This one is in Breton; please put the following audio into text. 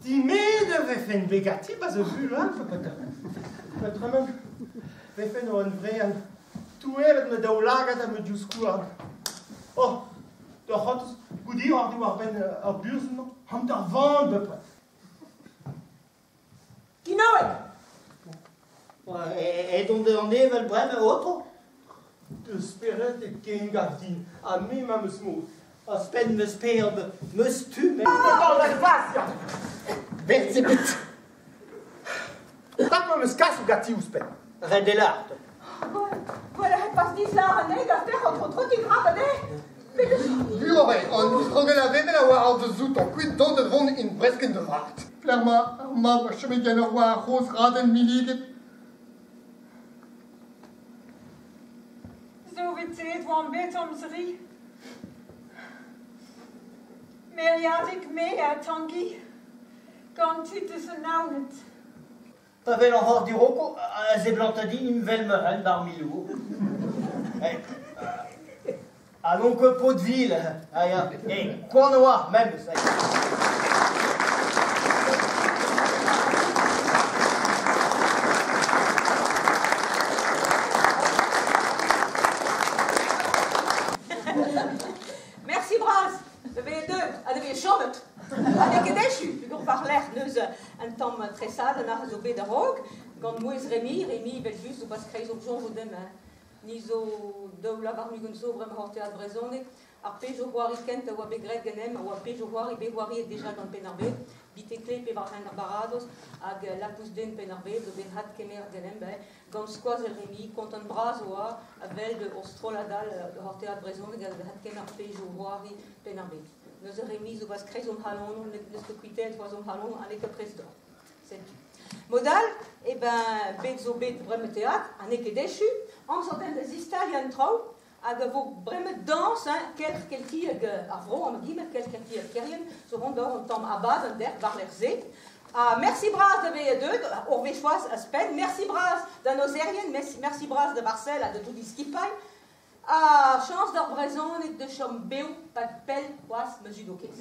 Dimet e vefen bet ganti pa zo buan, petra. Peotramant vefen o hunvreal, touellet ma daoulagad ha ma divskouarn. Oh, da c'hortoz goude diwar-benn ar burzhud-mañ, hanter van bepred. Ginoed! Aet on d'an evel bremañ, aotrou. Deus spered e kengav din, ha me ma 'm eus mod. Ouzhpenn 'm eus peoc'h, 'm eus tu, met... Berzh ebet. Tap 'm eus kasoù ganti ouzhpenn. Ret eo lâret. Gwell eo pas dislâr anezhe gant tro tro digrap anezhe. Buoc'h eo, an istrogell a vevel a oa ar deus outañ kuit dont da vont en breskenn da vat. Pelec'h ar mab a chome ganeoc'h war ar c'hozh raden milliget. Zovet oan bet amzri. Meriadig me ha Tangi, gant tud eus an Naoned. Pa wel an hor diroko, a seblant din imvel ma ren bar milour. Ha n'on ket paotr vil, ha ya, koant a oa, memes. Mersi bras da vezañ deuet ha da vezañ chomet. Ha n'eo ket echu, peogwir war-lerc'h neus un tamm tresadenn a zo bet a-raok, gant mouezh Remi, Remi evel-just zo pas kreiz hor soñjoù dimp. Hein. Ni zo daou lavar mugent zo bremañ hor teatr brezhoneg. Ar pezh zo c'hoari kent a oa bet graet ganemp, a oa pezh zo c'hoari bet c'hoariet deja gant Penn-ar-Bed, Bitekle pe war hent ar baradoz, hag Lapous-Den Penn-ar-Bed zo bet adkemeret ganemp, hein, gant skoazell Remi, kontant bras oa, a-wel hor strollad all hor teatr brezhoneg hag adkemer pezh zo c'hoari Penn-ar-Bed. Neuze Remi zo bas kreiz hon c'halonoù, n'eus ket kuitaet c'hoazh hon c'halonoù, ha n'eo ket prest deoc'h. Setu. Mod all, eh ben, bet zo bet bremañ teatr, ha n'eo ket echu, amzer den da zistaliañ an traoù, hag a vo bremañ dañs, hein, kelc'h keltiek ar vro, an gimet kelc'h keltiek Kerien, zo ront d'ober un tamm abadenn dec'h war-lerc'h se. Ha mersi bras da vezañ deuet, ur wech c'hoazh ouzhpenn, mersi bras d'an aozerien, mersi bras da Varcel ha da tout e skipailh, ha chañs d'ar brezhoneg da chom bev pad pell c'hoazh ma zud o kez.